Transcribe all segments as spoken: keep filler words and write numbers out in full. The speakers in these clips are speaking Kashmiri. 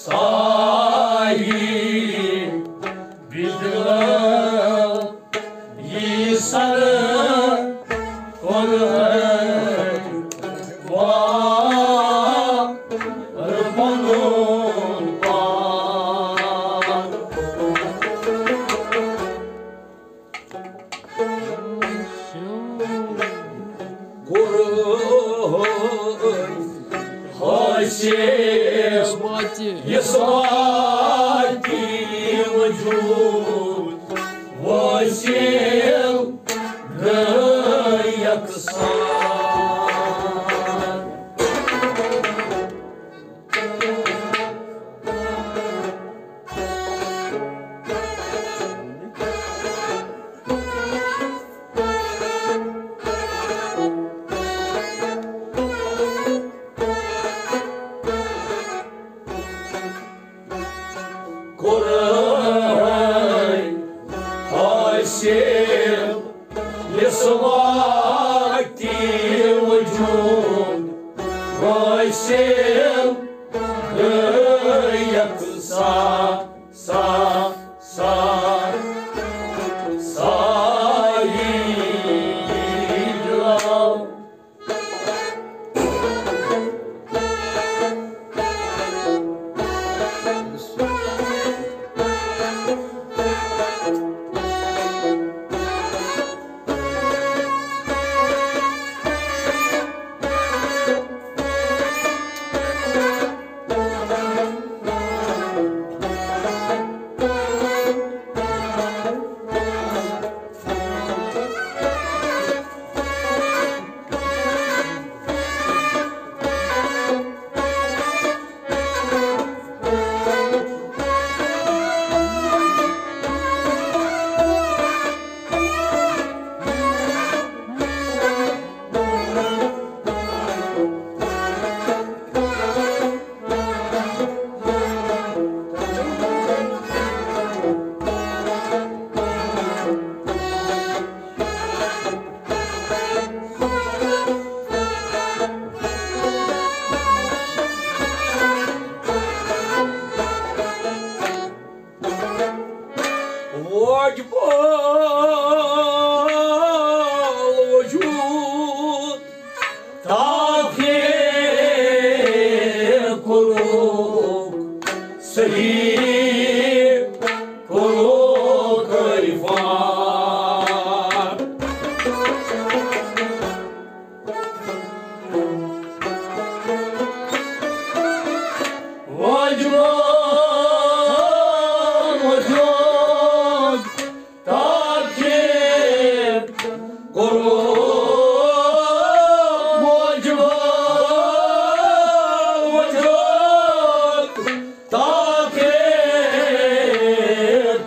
سائی بدلو یہ سر کن وار پنون پان۔ گُرہٲے حٲصِل یُس واتہِ وجوٗد وٲصِل گٔے یکسان۔ گُرہٲے حٲصِل یُس واتہِ وجوٗد وٲصِل گٔے یکسان، سان، سان، سان۔ واجبال وجود تاخیر کوٚرُکھ صحیح کوٚرُکھ عرفان۔ واجبال وجود تاخیر کوٚرُکھ، واجبال وجود تاخیر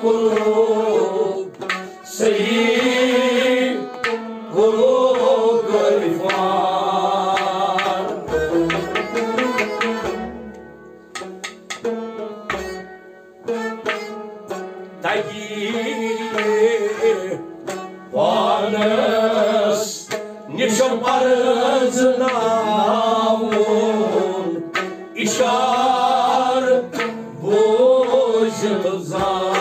کوٚرُکھ، صحیح کوٚرُکھ عرفان۔ تگی پانس نِش پرزناوُن، اِشارٕ بوٗزِتھ زان۔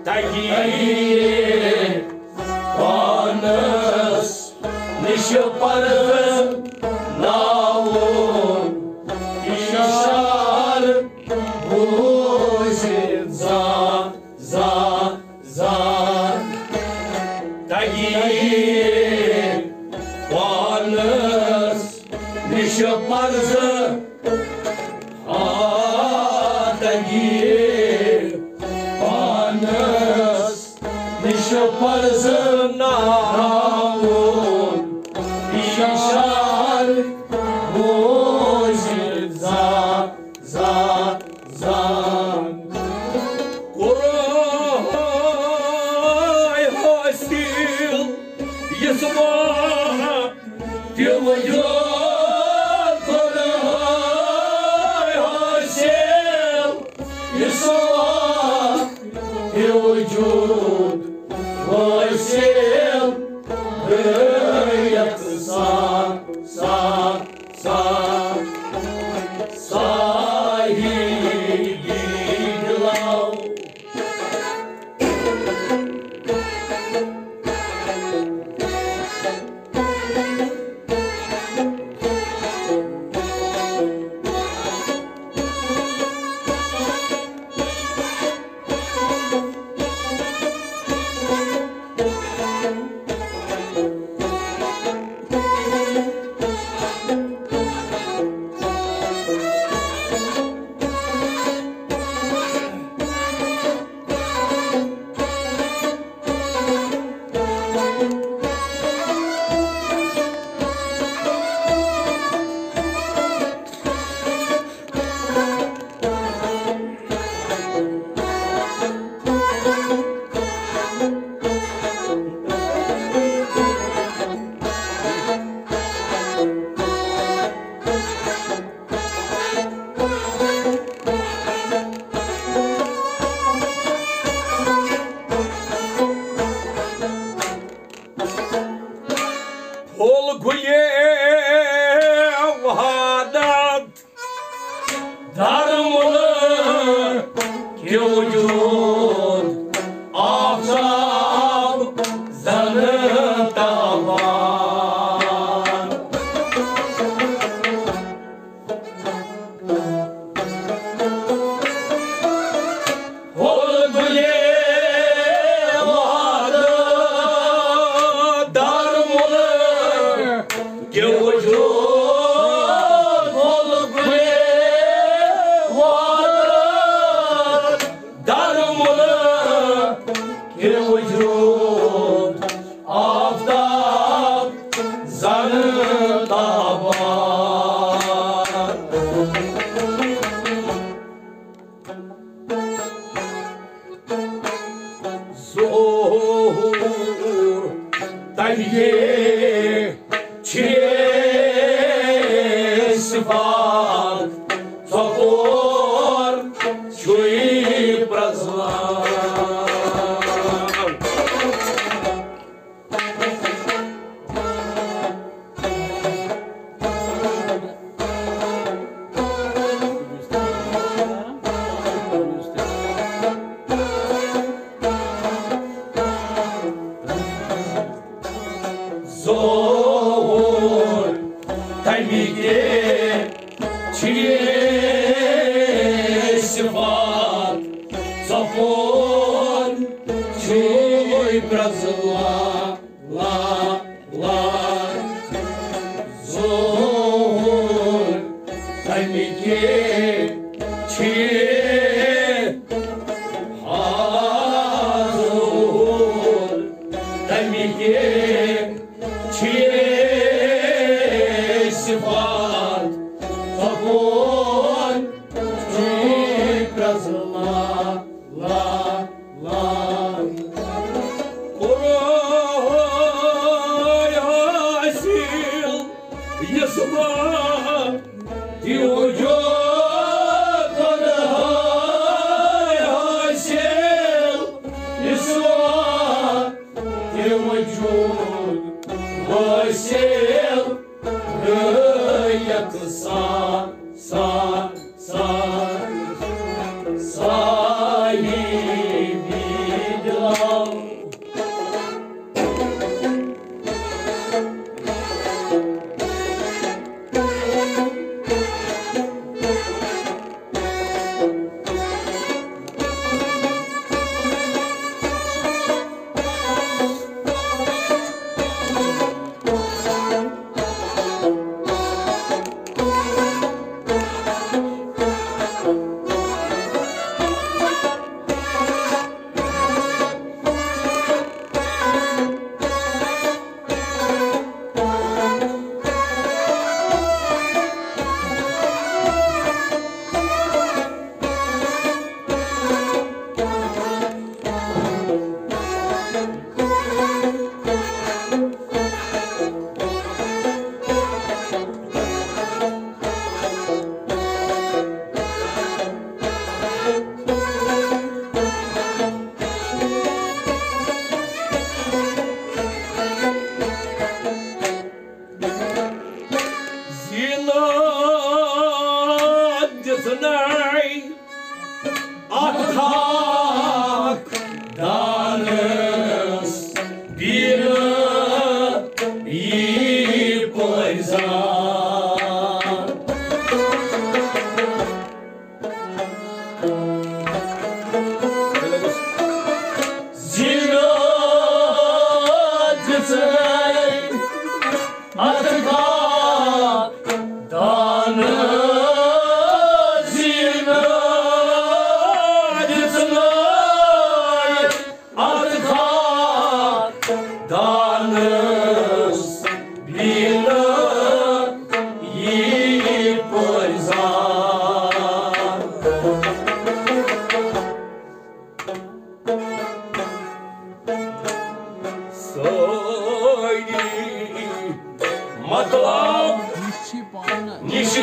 تگی پانس نِش پرزناوُن، اِشارٕ بوٗزِتھ زان، زان، زان۔ تگی پانس نِش پرزٕ، آ، تگی پانس نِش پرزناوُن، اِشارٕ بوٗزِتھ زان، زان، زان۔ قرآن حٲصِل یُس واتہِ وجوٗد سا، سا، سا، صاحبِ دِلو۔ پھول گُلے وحدت درمُلہٕ کیو وجود آفتاب زن تابان۔ پھول گُلے وحدت درمُلہٕ کیو وجود، پھول گُلے وحدت درمُلہٕ کیو وجود، آفتاب زن تابان۔ ظہور تمہِ کے چھِ صفات، ژۄپور چھُے پرٛزلان۔ ظہور تمہِ کے چھِ صفات، ژۄپور چھُے پرٛزلان۔ لا، لا، ظہور تمہِ کے چھِ، ہا، ظہور تمہِ کے چھِ صفات، ژۄپور چھُے پرٛزلان۔ لا، لا۔ قرآن حاصل یُس ما دیو جو، قرآن حاصل یُس ما دیو جو حاصل۔ یکساں، ساں، ساں، صاحبِ دِلو۔ زینت دِژے اتھ خاک دانس، زینت دِژے اتھ خاک دانس، بیلہٕ یی پٲرۍ زال۔ سٲری مطلب نِش چھِ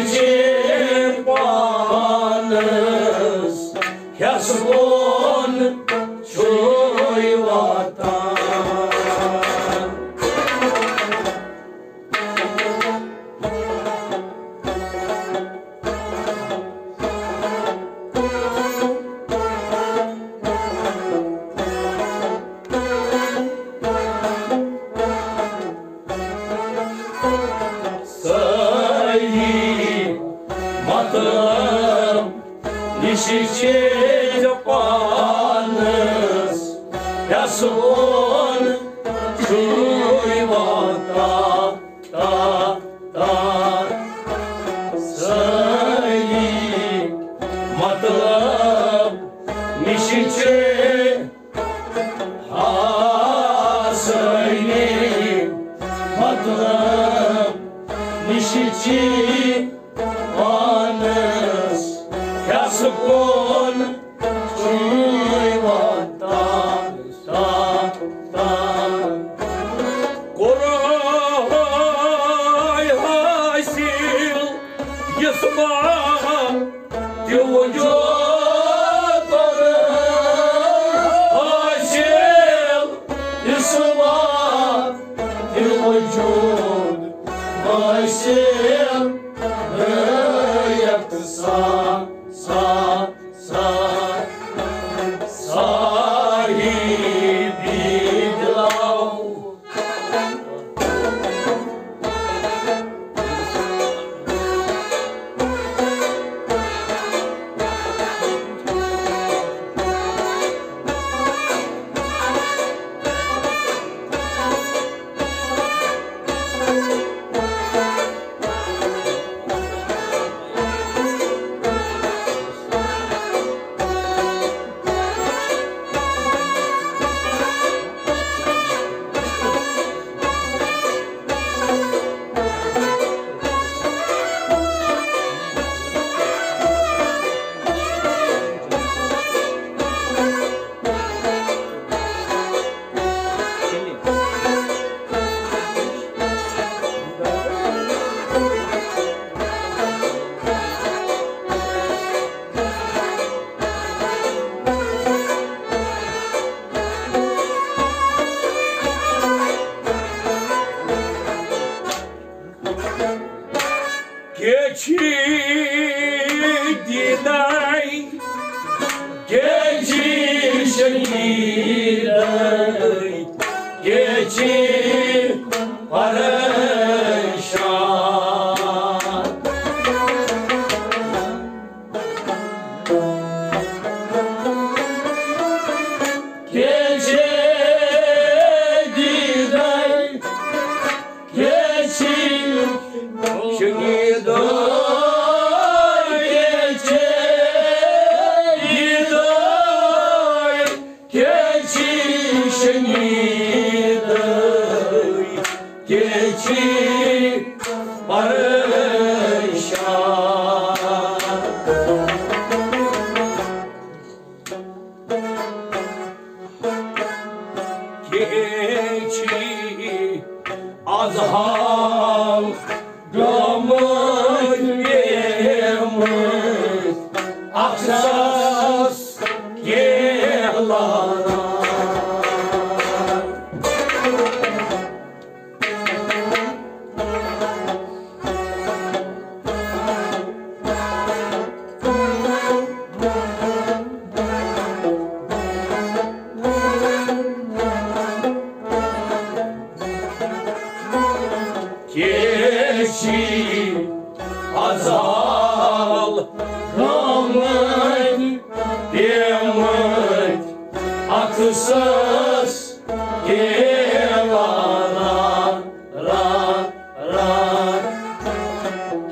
پانس ہٮ۪س بۄن چھُے واتان۔ صحیح مطلب نِش چھِ پانس ہٮ۪س بۄن چھُے واتان۔ تا، تا، صحیح مطلب نِش چھِ آسٲنی، مطلب نِش چھِ پانس ہٮ۪س بۄن چھُے واتان، تان، تان۔ کوٚرُے حٲصِل یُس ما تہِ وجود حٲصِل، یُس ما تہِ وجود حٲصِل، غٲیت سا، سا، سا، صاحبِ دِلو۔ کیٛاہ چھی دیٖداے، کیٛاہ چھی شہیٖداے، کیٛاہ چھی پریشان۔ کیٛاہ چھی دیٖداے، کیٛاہ چھی شہیٖداے، کیٛاہ چھی دیٖداے، کیٛاہ چھی شہیٖداے، کیٛاہ چھی پریشان۔ کیٛاہ چھی از حال گامہٕ پیمہٕ اکھ ساس کینٛہہ لاران۔ کیچی ازال گمت پیمت اکسس کیلا را را را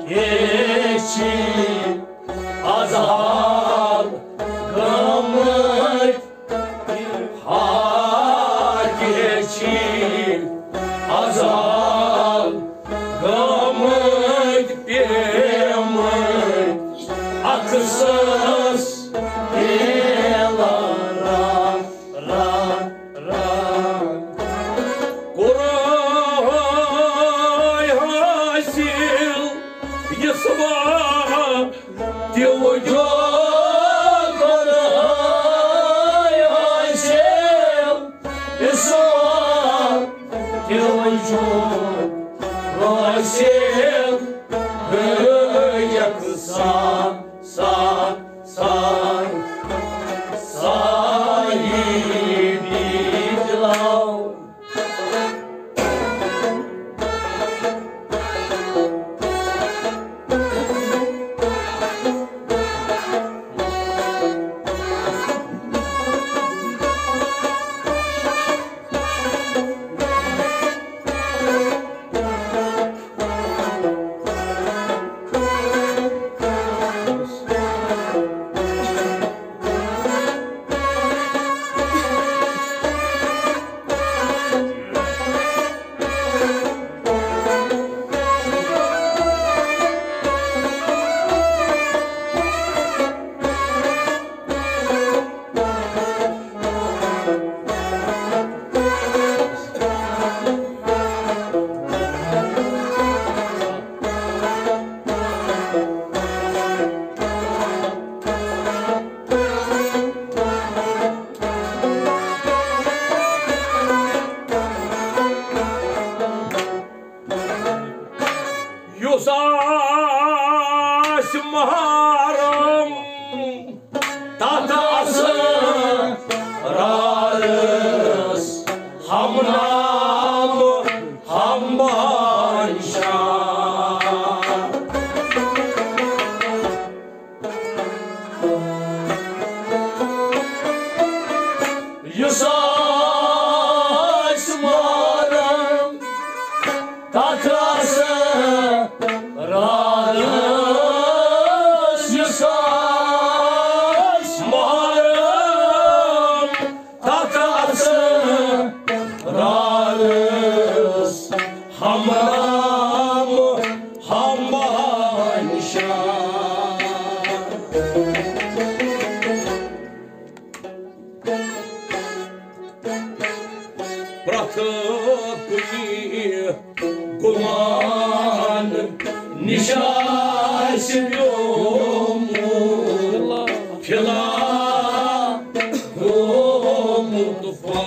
کیچی ازال گمت ہاکیچی ازال گمت پیمت اکسس کیلا را را را کورے حاصل یسوا تیو جو کورے حاصل یسوا تیو جو حاصل گئی یکسان سان سان سان ساہی دلاو یُس آسہِ محرم تتھ اسرارس ہم نام ہم بانشا۔ یُس آسہِ محرم تتھ اسرارس، یُس آسہِ محرم تتھ اسرارس، ہم نام ہم بانشا۔ پرٛٮ۪تھ کُنہِ گُمان نِش آسہِ پیوٚمُت فِلحال گوٚمُت فان۔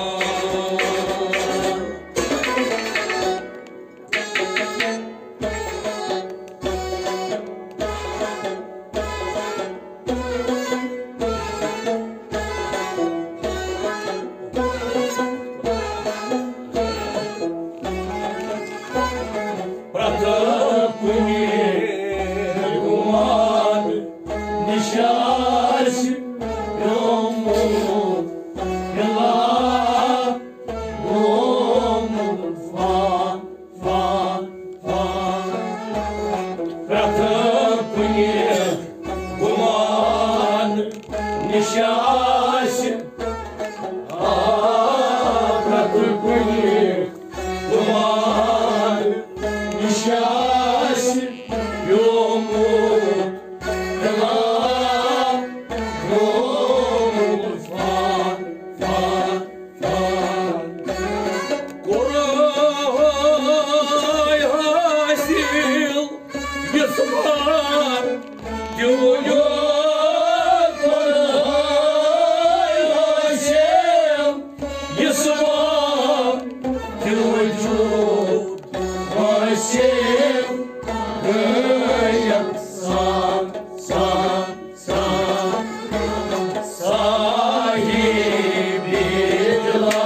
پرٛٮ۪تھ کُنہِ گُمان نِش آسہِ پیوٚمُت فِلحال گوٚمُت فان۔ فان، فان۔ پرٛٮ۪تھ کُنہِ گُمان نِش آسہِ، آ، پرٛٮ۪تھ کُنہِ گُمان نِش آسہِ پیوٚمُت فِلحال گوٚمُت فان، فان۔ کوٚرُے حٲصِل یہِ سُمار، تِہُنٛد کوٚرُے حٲصِل یہِ سُمار، تِہُنٛد حٲصِل گٔے یَکسان، سان۔ صاحب دلو۔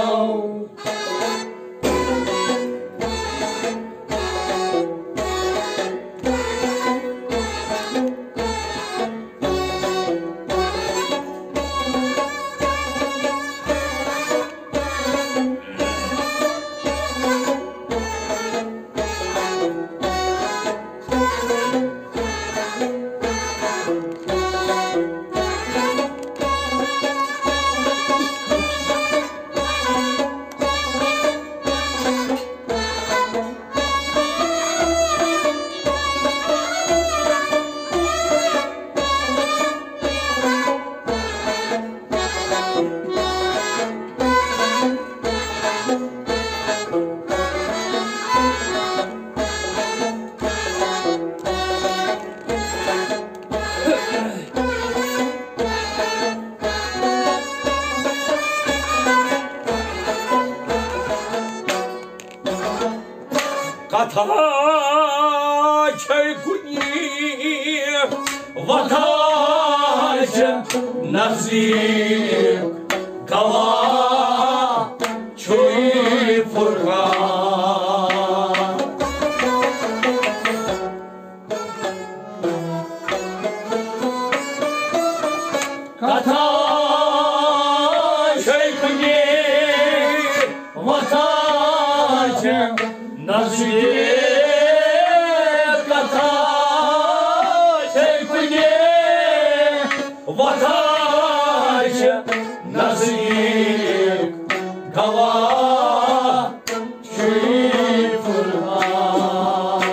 چھے کُنی وۄتھان چھِ نزدیٖک، گواہ چھُے فرقان۔ کتھا چھے کُنی وۄتھان چھِ نزدیٖک، کتھا چھے کُنی وۄتھان چھِ نزدیٖک، گواہ چھُے فرقان۔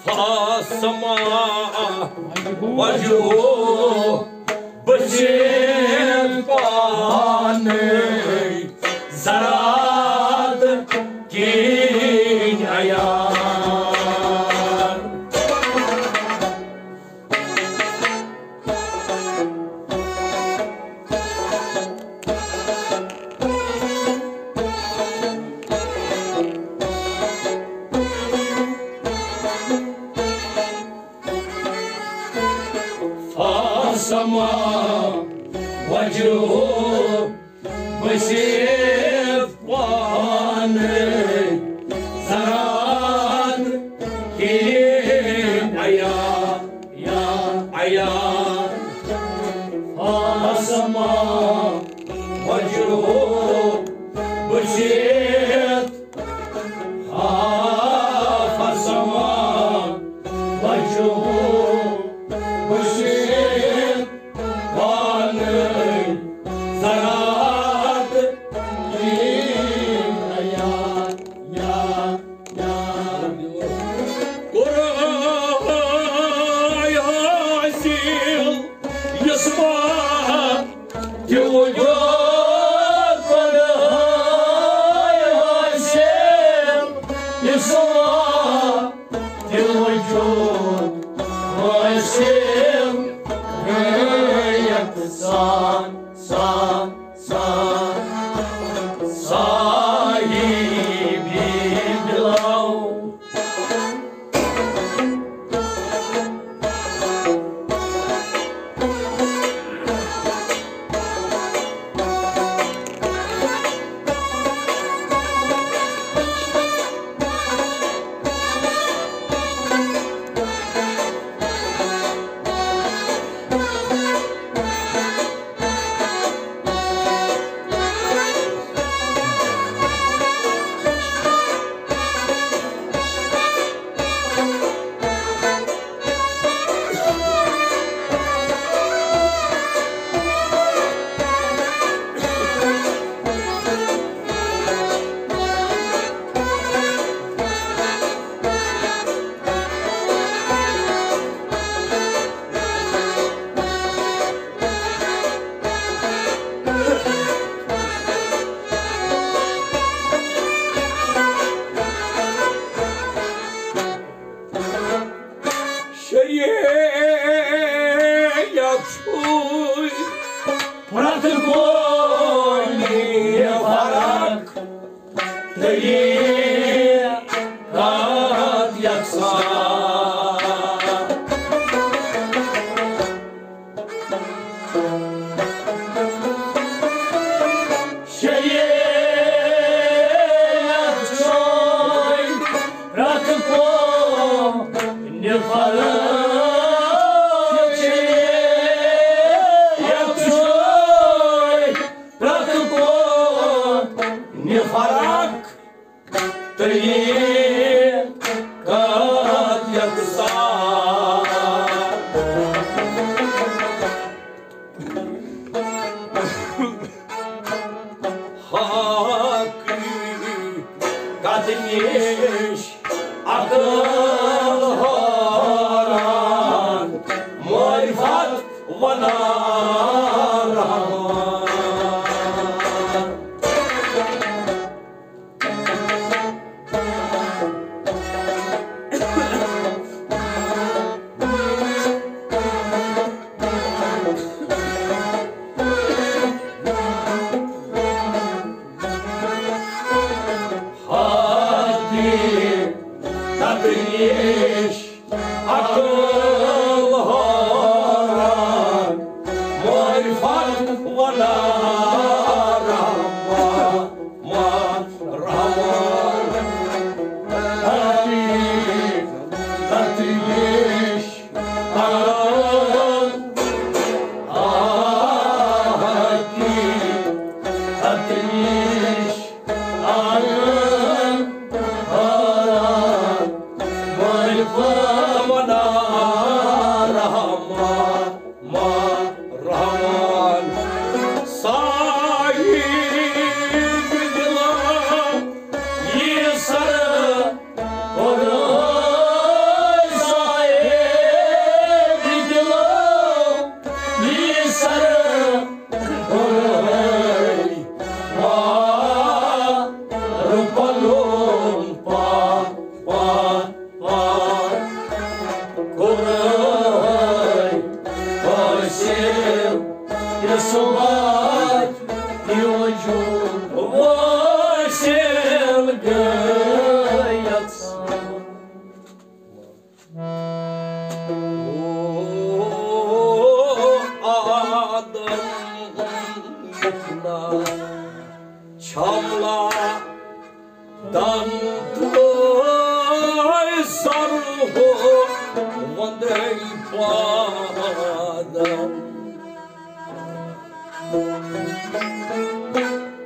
فاسما وجهه بسيط پانے زرات کِنۍ عیان۔ فاسما وجهه بسيط پانے زرات کِنۍ عیان، عیان۔ فاسما وجهه بسيط، فاسما وجهه بسيط پانے زرات کِنۍ عیان، عیان، عیان۔ قرآن حاصل یُس ما تہِ وجود، قرآن حاصل یُس ما تہِ وجود، حاصل غایت سان، سان، سان، صاحبِ دِلو۔ شریعت چھُے پرٛٮ۪تھ کُنہِ فرق طریقت یکسان۔ شریعت چھوے پرٛٮ۪تھ کُنہِ فرق چھوے، پرٛٮ۪تھ کُنہِ فرق طریقت یکسان۔ حقیقت نِش عقل حٲران، معرفت ونان رحمان۔ عقل حیران، معرفت ونان رحمان، رحمان، حقیقت نِش تران، حقیقت نِش تران، معرفت ونان رحمان، رحمان، صاحب دلم، یہِ سر کوٚر صاحب دلم، یہِ سر کوٚر پا، پا، پا، پا۔ کوٚرُے حٲصِل یہِ صُبح، یہِ وجوٗد وٲصِل گٔیَس۔ او آدم، یُتھ نہ چھملا دن تہٕ سر ہو وندے پادم۔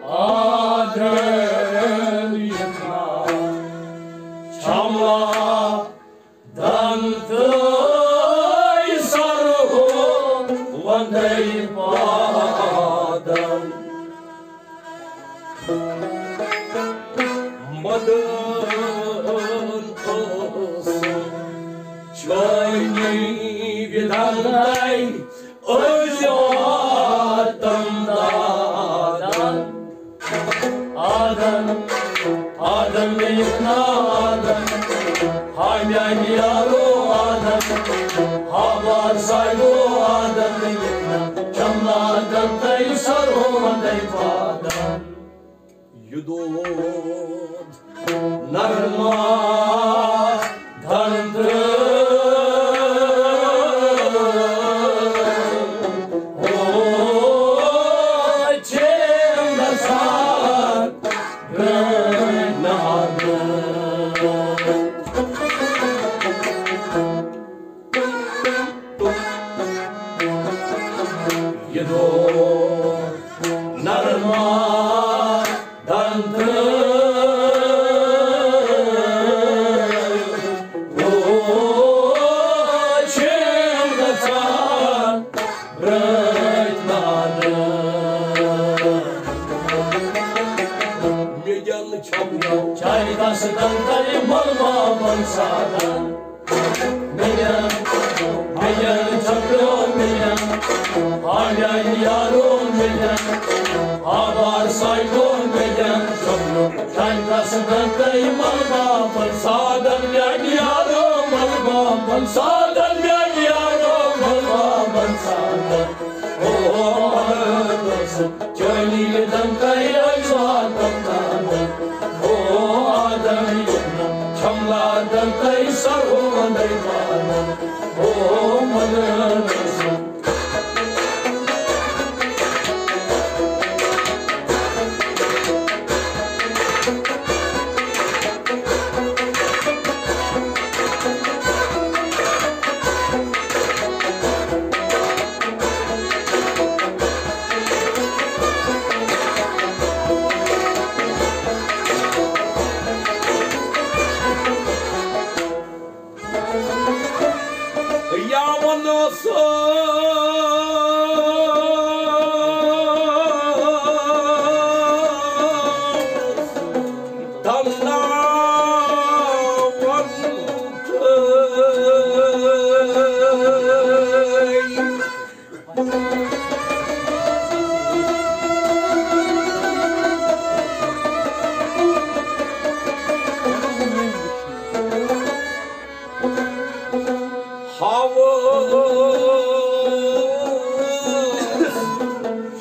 آدم یتنا چھملا دن تہٕ سر ہو وندے پادم۔ مدن اوس چٲنی وِدن تَے أزۍ واتن دادن۔ آدم، آدم یتنا آدم، ہا میانہِ یارو آدم، ہا بار سایو آدم یتنا، چمنا دن تَے سر ہو وندے پادم۔ یہِ دود نرما دنٛد۔ او چین دسان گٔے نہر۔ یہِ دود نرما دنٛد۔ او چین دسان برٲتۍ نادٕ۔ مےٚ دِن چھپنو چاے دس دن تلہِ ملما بن سادن۔ مےٚ دِن، مےٚ دِن چھپنو مےٚ دِن۔ ہا میانہِ یارو مےٚ دِن۔ ہا بار سایو مےٚ دِن چھپنو چاے دس دن تلہِ ملما بن سادن۔ میانہِ یارو ملما بن سادن۔ میانہِ یارو ملما بن سادن۔ او مدد چٲنی دنٛدے أزۍ واتن نادن۔ او آدم یتنا چھملا دنٛدے سر ہو وندے پادم۔ او مدد یا ونو سو تمنا ون ہاوس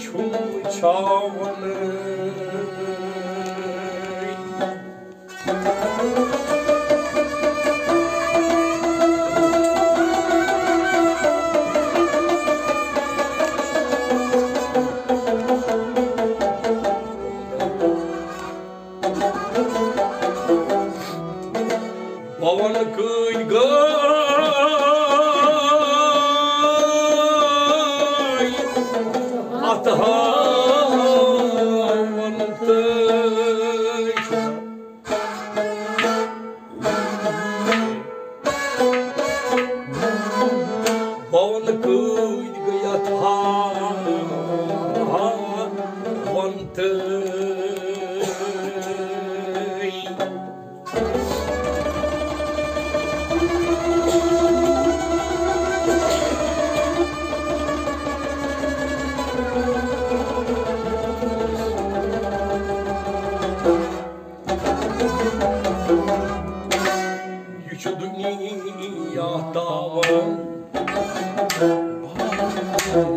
چھُم چھاوُن۔ بہٕ وَنہٕ کۭتۍ گٔے اَتھ ہاوان تہٕ۔ یہِ چھُ دُنیا تاوان۔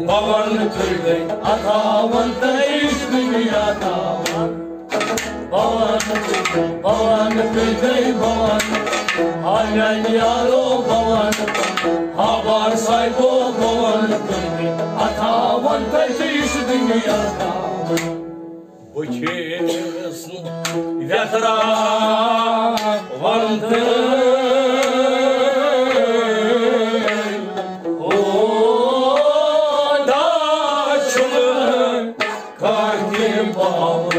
بہٕ وَنہٕ کۭتۍ گٔے اَتھ ہاوان تہٕ یہِ چھُ دُنیا تاوان۔ بہٕ وَنہٕ کۭتۍ گٔے، بہٕ وَنہٕ کۭتۍ گٔے، بہٕ وَنہٕ۔ ہا میٛانہِ یارو، بہٕ وَنہٕ۔ ہا بار صاحبو، بہٕ وَنہٕ کۭتۍ گٔے اَتھ ہاوان تہٕ یہِ چھُ دُنیا تاوان۔ بہٕ چھُس نہٕ ویتراوان تہٕ ہودا چھُنہٕ کانٛہہ تہِ باوان۔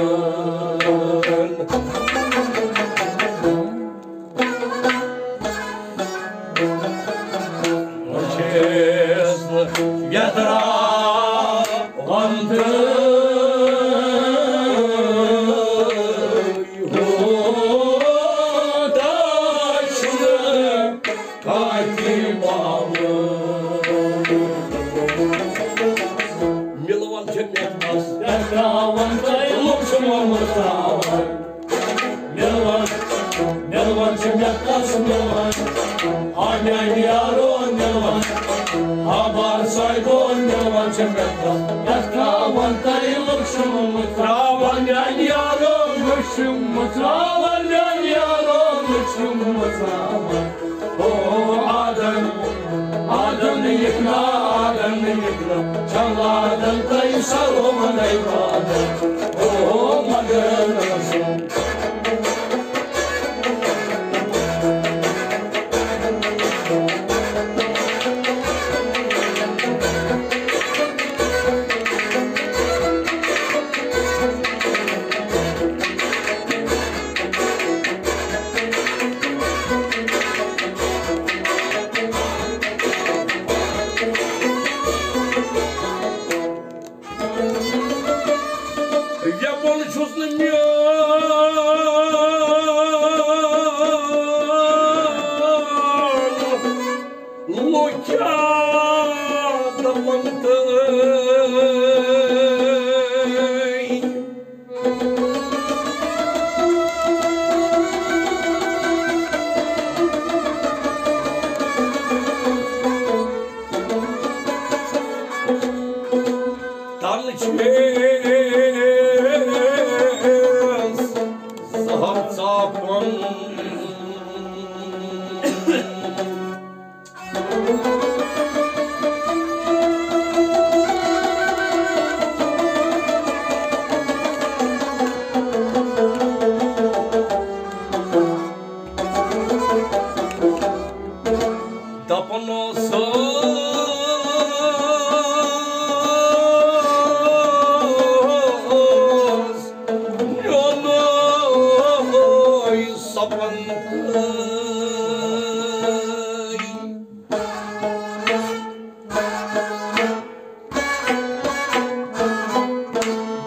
بہٕ چھُس نہٕ یتراوان تہٕ ہودا چھُنہٕ کانٛہہ تہِ باوان۔ مِلوان چھِ مےٚ تس یتراوان تہٕ لُکھ چھِ مُمہٕ تراوان۔ مِلوان، مِلوان چھِ مےٚ تس مِلوان۔ ہا میٛانہِ یارو مِلوان۔ ہا بار صاحبو مِلوان چھِ مےٚ تس۔ یتراوان تہٕ لُکھ چھِ مُمہٕ تراوان۔ میٛانہِ یارو لُکھ چھِ مُمہٕ تراوان۔ میٛانہِ یارو لُکھ چھِ مُمہٕ تراوان۔ او آدن، آدن یِکنا، آدن یِکنا، چلادن تَے سرو منَے بادن۔ او مگر رسول۔ یپل چھُس نہٕ میون لوٗکھ کیٛاہ دپن تہٕ۔ تَلہٕ چھِ أسۍ زہر ژاپان۔ دپان اوسُس میونُے سپن۔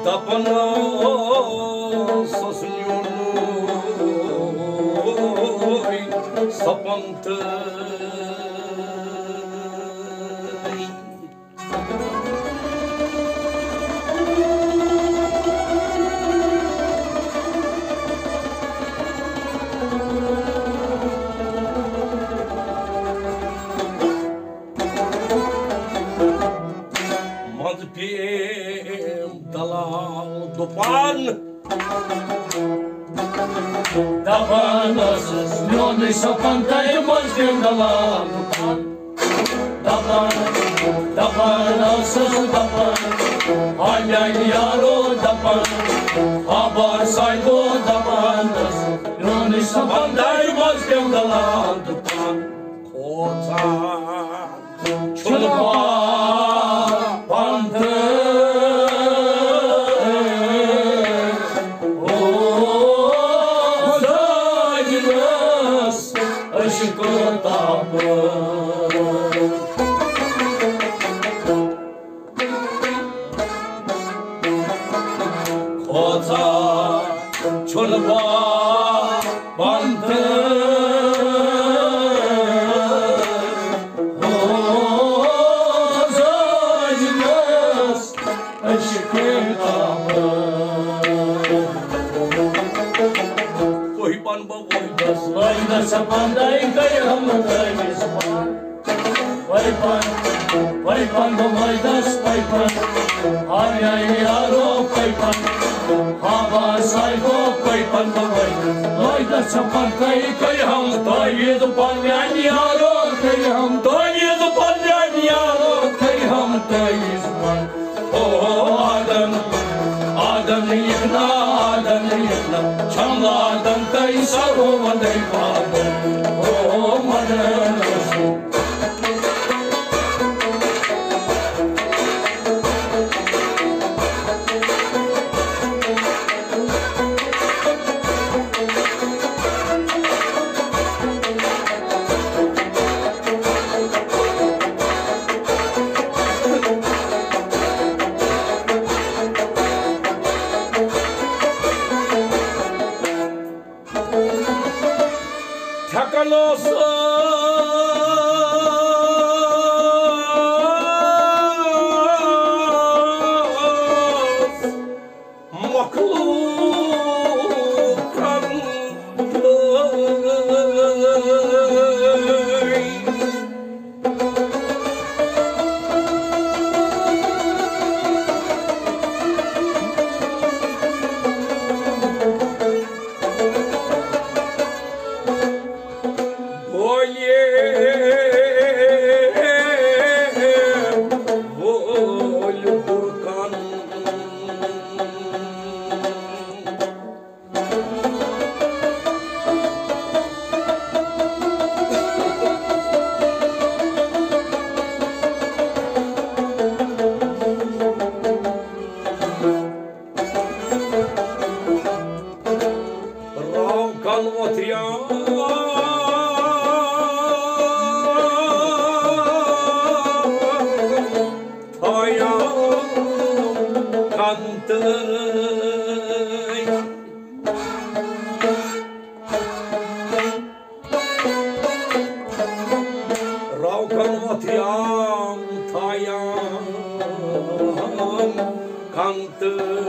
دپان اوسُس میونُے سپن تہٕ۔ منٛزٕ پیٚیَم دلال دُپان۔ دپان ٲسٕس میونُے سپن تہٕ منٛزٕ پیٚیَم دلال دُپان۔ دپان، دپان ٲسٕس دپان، ہا میانہِ یارو دپان، ہا بار صاحبو دپان ٲسٕس میونُے سپن تہٕ منٛزٕ پیٚیَم دلال دُپان۔ کھوژان چھُنہٕ پاپن تہٕ۔ ہوژان چھُنہٕ پاپن تہٕ زٲجمَس عشقِ کعبہٕ۔ وۄنۍ پَنہٕ بہٕ وۄنۍ دَس، وۄنۍ دَس پَنہٕ دَے گٔے ہم دٲنِس پَنہٕ۔ پَے پَن، پَے پَن بہٕ وٲتِس، پَے پَن۔ آ میٛانہِ یارو، پَے پَن۔ آ باساے گوٚو، پَے پَن بہٕ وٲتِس۔ وٲتِس چھےٚ پَن، کَے، کَے ہم تعویٖذ پَن میٛانہِ یارو، کَے ہم تعویٖذ پَن میٛانہِ یارو، کَے ہم تعویٖذ پَن۔ او آدم، آدم یِکھ نا، آدم یِکھ نا، چھم لادن تَے سرو وندے پادم۔ او مدن رسول۔ تھٮ۪کان اوس مخلوقن۔ بولے وول برکان۔ راو کن وتھریام تھایام کن تہٕ۔ راو کن وتھریام تھایام کن تہٕ۔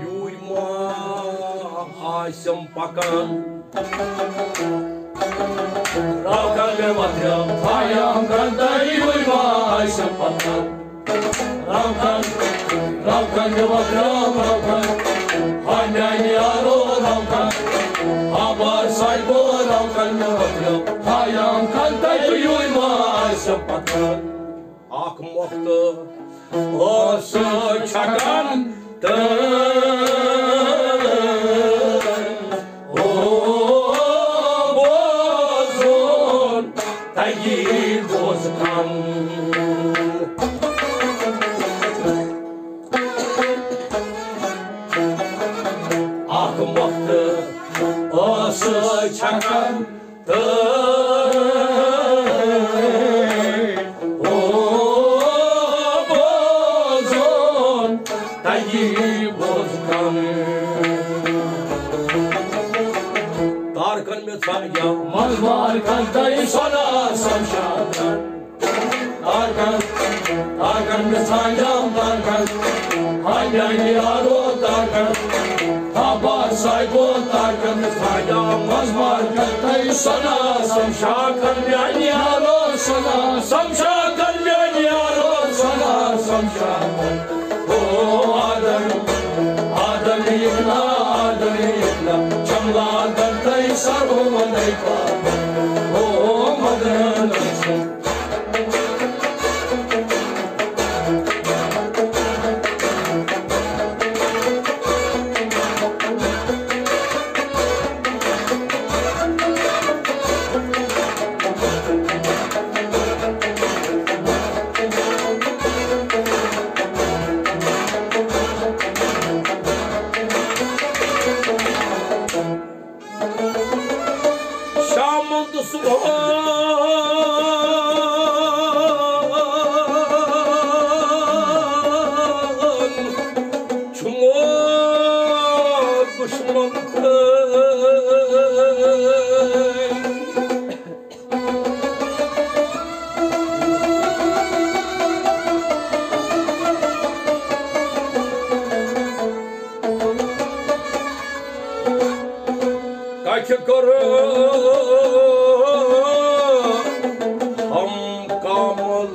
یوٗرۍ ما آسٮ۪م پکان۔ راو کن مےٚ وتھریام تھایام کن تہٕ یوٗرۍ ما آسٮ۪م پکان۔ راو کن، راو کن مےٚ وتھریام، راو کن۔ ہا میٛانہِ یارو، راو کن۔ ہا بار صاحبو، راو کن مےٚ وتھریام تھایام کن تہٕ یوٗرۍ ما آسٮ۪م پکان۔ اکھ مۄکھ تہٕ اوس چھکان تہٕ او بوزُن تَگہِ بوزکن۔ اکھ مۄکھ تہٕ اوس چھکان تہٕ او بوزُن تَگہِ بوزکن۔ تارکن مےٚ ژھانٛڈیام منٛز مارکن تہٕ سۄنہٕ آسام شاکن۔ تارکن، تارکن مےٚ ژھانٛڈیام تارکن۔ ہا میٛانہِ یارو تارکن۔ ہا بار صاحبو تارکن مےٚ ژھانٛڈیام منٛز مارکن تہٕ سۄنہٕ آسام شاکن۔ میٛانہِ یارو سۄنہٕ آسام شاکن، میٛانہِ یارو سۄنہٕ آسام شاکن۔ او آدم، آدم یِکھ نا، آدم یِکھ نا، چھم لادن تَے سرو وندے پادم۔ او مدن رسول۔ شکر ہم کامل۔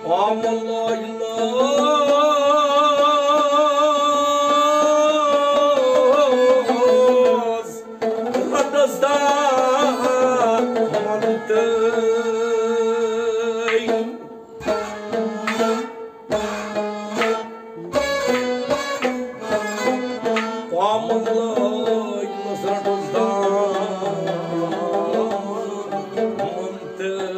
پامن لٲج ناز رٹس دامن تٲج۔ پامن لٲج ناز رٹس دامن تٲج۔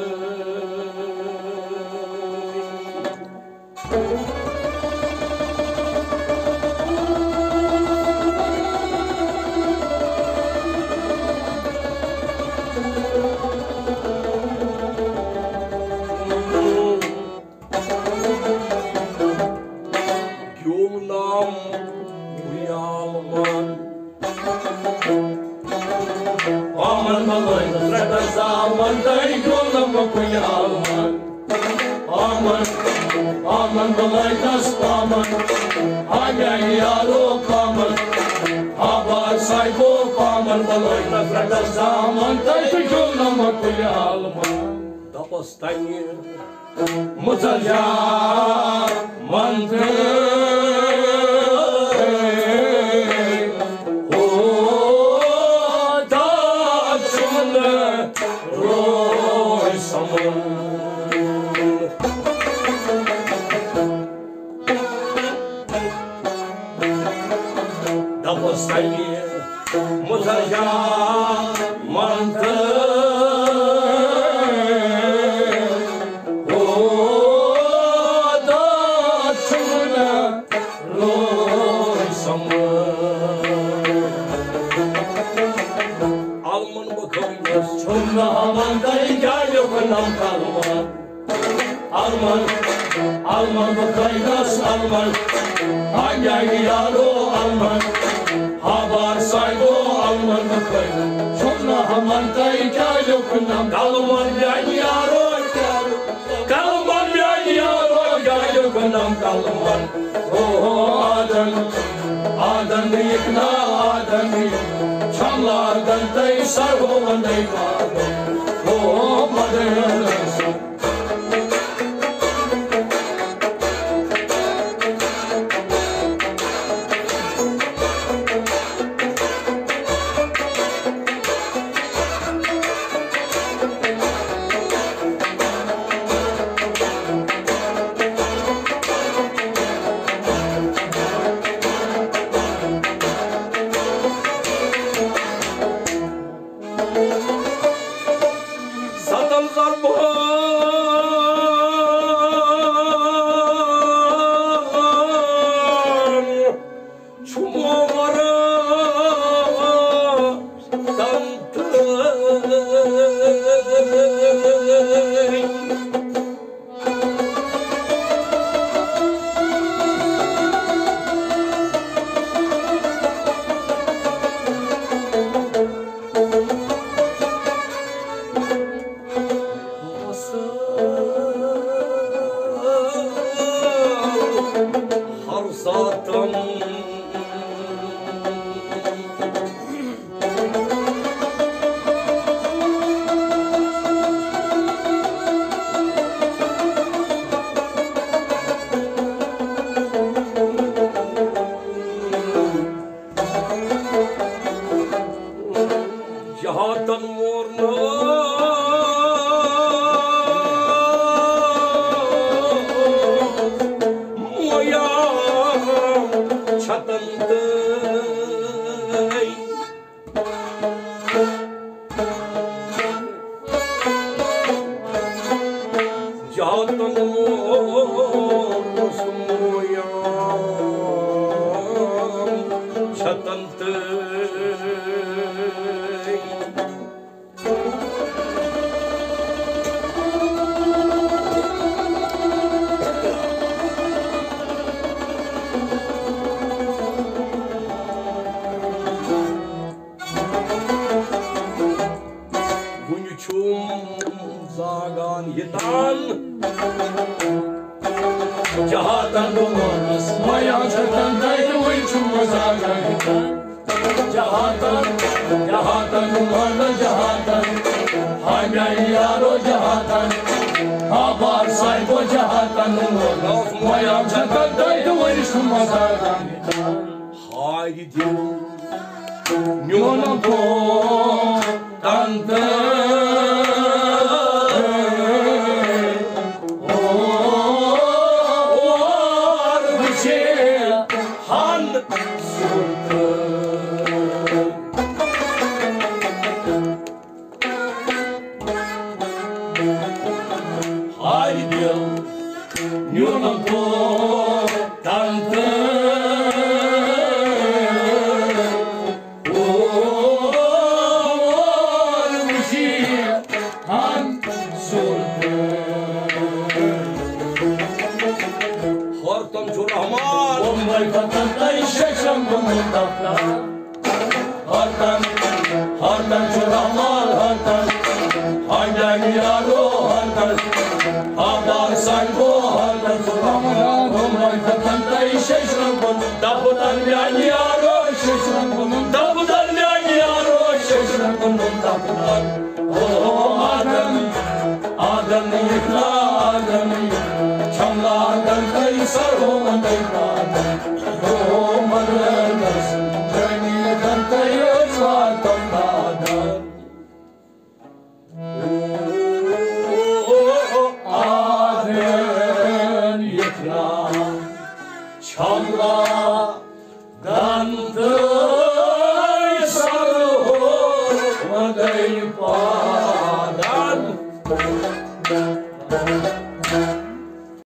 گیوم نام گیال من۔ پامن بلٲیتس رٹس دامن تٲج، گیوم نام گیال من۔ پامن، پامن بلٲیتس پامن، آ میانہِ یارو پامن۔ آ بار صاحبو پامن بلٲیتس رٹس دامن تٲج، گیوم نام گیال من۔ دپس تنہِ مُژل جا من تہٕ او داچُن روش سمُن۔ دپس تنہِ مُژل جا من تہٕ او داچُن روش سمُن۔ المن بخٲرِس چھُم نہٕ ہمن تہٕ کیٛاہ لیوٚکھنم کلمن۔ المن، المن بخٲرِس المن، آ میانہِ یارو المن۔ ہا بار صاحبو المن بخٲرِس چھُم نہٕ ہمن تہٕ کیٛاہ لیوٚکھنم کلمن میانہِ یارو۔ کلمن میانہِ یارو، یارِ گۄنم کلمن۔ او آدن، آدن یکنا آدن، چھم لاگن تہٕ سر ہو وندے پاگن۔ او مدن۔ ستن ضربن چھُ مو ورٲے تن تہٕ۔ ہر ساتن جہاتن مورنہٕ مویا چھتن تہٕ۔ جہاتن مورنہٕ مویا چھتن تہٕ۔ ویان چھکن تتہِ وٕنہِ چھُ مزاق۔ جہاتن، جہاتن، وَنہٕ جہاتن، ہاے میانہِ یارو جہاتن، ہا بار صاحبو جہاتن، ویان چھکن تتہِ وٕنہِ چھُ مزاق۔ ہاے دِل میون پوتن تہٕ اور وٕچھِ ہن سُہ تہٕ۔ ہاے دِل میون پوتن تہٕ اور وٕچھِ ہن سُہ تہٕ۔ ہر تم چھُ رحمان۔ بمبئی پتن تہٕ ششم گوٚمُت دفتر۔ ہر تن، ہر تن چھُ رحمان، ہر تن۔ ہاے میانہِ یارو، ہر تن۔ ہا بار صاحبو، ہر تن چھُ رحمان۔ بمبئی پتن تہٕ ششم گوٚمُت دفتر۔ میانہِ یارو، ششم گوٚمُت دفتر۔ میانہِ یارو، ششم گوٚمُت دفتر۔ او آدم، آدم یکلا، آدم یکلا، چھملا آدم تئی سر ہو مندئی پادم۔ او مدرس، جنی دم تئی اچوا تم آدم۔ او آدم یکلا، چھملا دنتہٕ سر ہو مدئی پادن۔